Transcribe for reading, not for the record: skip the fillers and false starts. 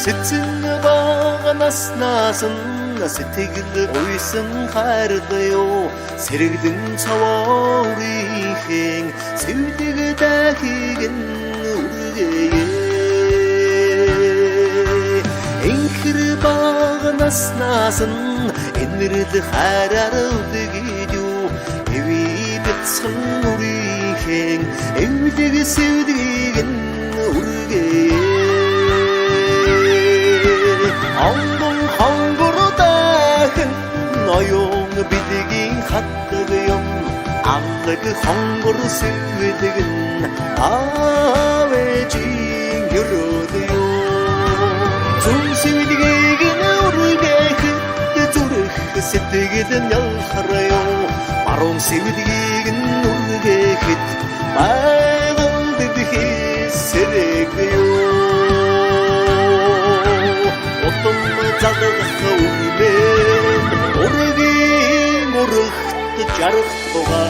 Сэцэн багнаснаас нь сэтгэл уйсан хайрлаа, сэргэлэн цаваарийн сэвдэг дахиг нь үргээе. Энхэр багнаснаас нь энэрл хайраар үлгээд юу, эви бяцхан үрийнхэн эвлэг сэвдгийг нь үргээе. Онгон хонгор дахин ноён бэлгийн хатдаг юм, алаг хонгор сэвдэг нь аав ээжийн өрөөд юу. Зүн сэвдгийг нь үргээхэд зүрх сэтгэл нь ялхараа, баруун сэвдгийг нь үргээхэд байгаль дэлхий сэрэг юу. Утам залгах үрмэн ургийн урагт жаргах тугай.